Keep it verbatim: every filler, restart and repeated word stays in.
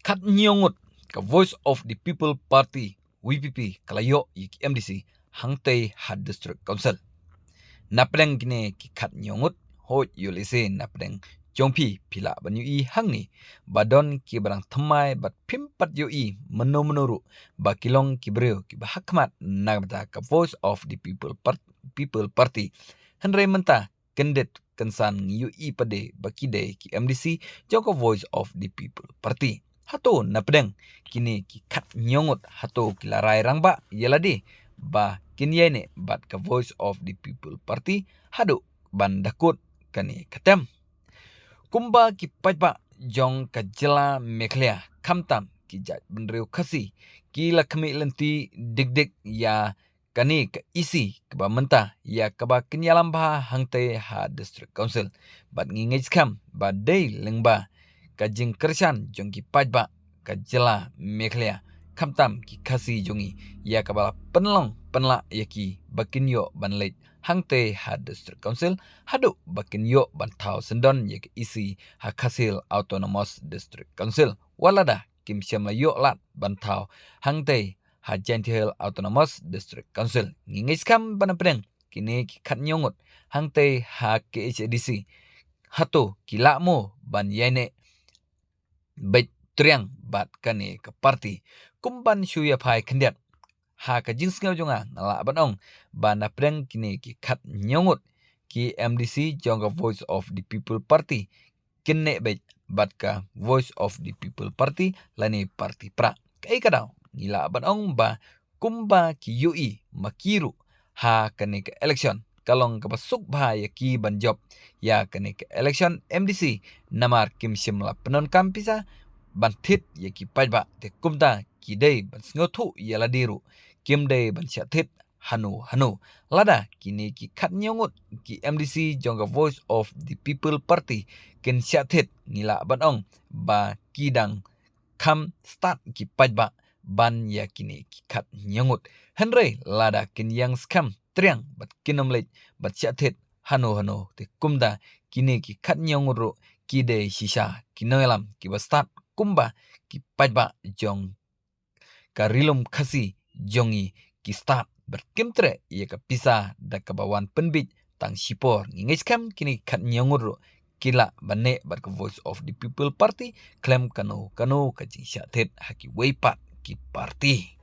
khathynñiew ngut ka Voice of the People Party, V P P, ka la ïoh ïa ki M D C hangtei ha District Council. Napdeng kine ki khathynñiew ngut, hooid ïoh lehse napdeng jong phi phi lah ban ïohi hangne ba don kiba dang thymmai bad phim pat ïohi mynno mynno ruh ba ki long ki briew kiba ha khmat na ka bynta ka Voice of the People Par-, People Party. Hynrei mynta kyndit kynsan ngi ïohi pat de ba ki dei ki M D C jong ka Voice of the People Party. Hato napdeng kine ki khathynñiew ngut, hato ki la rai rangbah ïa lade ba kin ïaineh bad ka Voice of the People Party haduh ban da kut kane ka term? Kumba ki paidbah jong ka jylla Meghalaya, khamtam ki jaitbynriew Khasi, ki la khmih lynti dik dik ïa kane ka E C kaba mynta, ïa kaba kin ïalam bha hangtei ha District Council. Bad ngi ngeit skhem ba dei lyngba ka jingkyrshan jong ki paidbah ka jylla Meghalaya, khamtam ki Khasi jong ngi, ïa kaba la pynlong pynlah ïa ki ba kin ïoh ban leit hangtei ha District Council haduh ba kin ïoh ban thaw syndon ïa ka E C ha Khasi Hills Autonomous District Council, wat lada kim shym la ïoh lad ban thaw hangtei ha Jaintia Hills Autonomous District Council. Ngi ngeit skhem ba napdeng kine ki khathynñiew ngut hangtei ha K H A D C, hato ki lah mo ban ïaineh beit triang bad kane ka party? Kum ban shu ïa phai khyndiat, ha ka jingsngew jong nga, nga lah ban ong ba napdeng kine ki khathynñiew ngut ki M D C jong ka Voice of the People Party kin neh beit bad ka Voice of the People Party lane party prah. Kaei ka daw? Ngi lah ban ong ba kumba ki ïohi ma ki ruh, ha kane ka election ka long kaba suk bha ïa ki ban jop ïa kane ka election M D C, namar kim shym la pyndonkam pisa ban thied ïa ki paidbah, te kumta ki dei ban sngewthuh ïa lade ruh, kim dei ban shah thied hano hano. Lada kine ki khathynñiew ngut ki M D C jong ka Voice of the People Party kin shah thied, ngi lah ban ong ba ki dang kham stad ki paidbah ban ïa kine ki khathynñiew ngut. Hynrei lada kin ïeng skhem triang bad kin ym leit bad shah thied hano hano, te kumta kine ki khathynñiew ngut ruh ki dei shisha ki nongïalam kiba stad kumba ki paidbah jong ka Ri Lum Khasi jong ngi ki stad bad kim treh ïa ka pisa da kaba wan pynbiej tang shipor. Ngi ngeit skhem kine ki khathynñiew ngut ruh ki lah ban neh bad ka Voice of the People Party khlem kano kano ka jingshah thied ha kiwei pat ki party.